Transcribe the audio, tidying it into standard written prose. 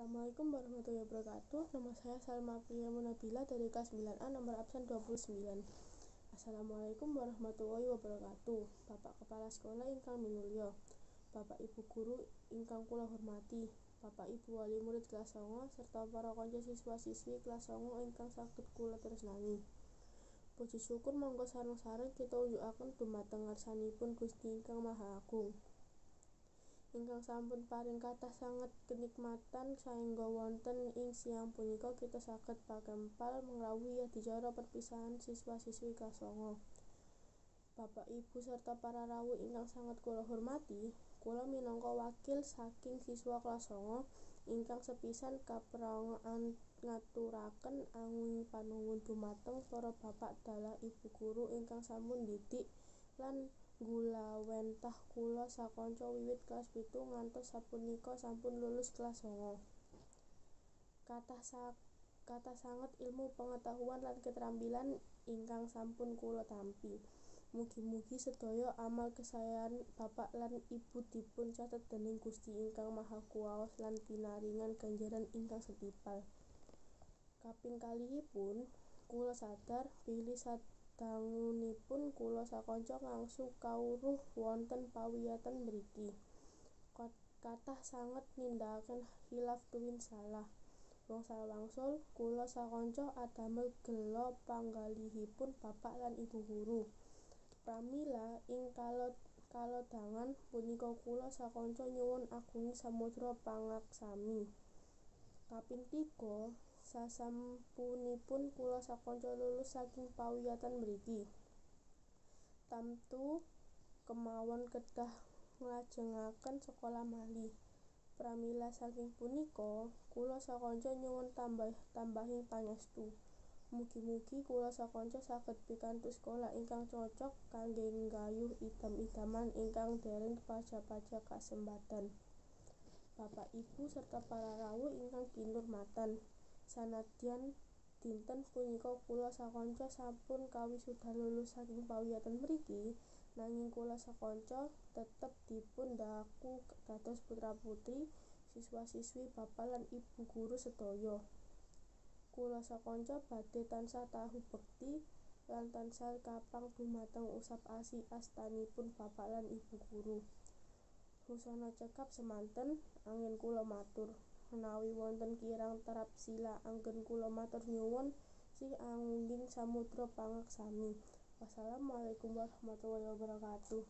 Assalamualaikum warahmatullahi wabarakatuh. Nama saya Salma Aprilia Munabila dari kelas 9A nomor absen 29. Assalamualaikum warahmatullahi wabarakatuh. Bapak Kepala Sekolah ingkang minulya, Bapak Ibu guru ingkang kula hormati, Bapak Ibu wali murid kelas 9 serta para kanca siswa-siswi kelas 9 ingkang saged kula tresnani. Puji syukur monggo sareng-sareng kita unjukaken dumateng ngarsanipun Gusti ingkang Maha Agung, ingkang sampun paring kathah sanget kenikmatan saengga wonten ing siang punika kita saged pakempal ngrawuhi adicara perpisahan siswa-siswi kelas 9. Bapak Ibu serta para rawuh ingkang sanget kula hormati, kula minangka wakil saking siswa kelas 9 ingkang sepisan kapranga ngaturaken angunging panuwun dumateng para bapak dalah ibu guru ingkang sampun didik lan nggulawentah kula sakanca wiwit kelas 7 ngantos sapunika sampun lulus kelas 9. Kathah sanget ilmu pengetahuan lan keterampilan ingkang sampun kula tampi. Mugi-mugi sedaya amal kesaean bapak lan ibu dipun catet dening Gusti ingkang Maha Kuwaos lan pinaringan ganjaran ingkang setimpal. Kaping kalihipun, kula sadar bilih sadangunipun kula sakanca ngangsu kawruh wonten pawiyatan mriki. Kathah sanget nindakaken khilaf tuwin salah. Wangsul wangsul kula sakanca adamel gela panggalihipun bapak lan ibu guru. Pramila ing kalodhangan punika kula sakanca nyuwun agunging samudra pangaksami. Kaping tiga, sasampunipun kula sakanca lulus saking pawiyatan mriki, tamtu kemawon kedah nglajengaken sekolah malih. Pramila saking punika kula sakanca nyuwun tambahing pangestu. Mugi-mugi kula sakanca saged pikantuk sekolah ingkang cocok kangge nggayuh idam-idaman ingkang dereng paja-paja kasembadan. Bapak Ibu serta para rawuh ingkang kinurmatan, sanadyan dinten punika kula sakanca sampun kawisuda lulus saking pawiyatan mriki, nanging kula sakanca tetep dipun ndaku dados putra-putri, siswa-siswi bapak lan ibu guru sedaya. Kula sakanca badhe tansah tahu bekti lan tansah kapang dumateng usap asih astanipun bapak lan ibu guru. Husana cekap semanten anggen kula matur. Menawi wonten kirang trapsila anggen kula matur nyuwun sih angunging samudra pangaksami. Wassalamualaikum warahmatullahi wabarakatuh.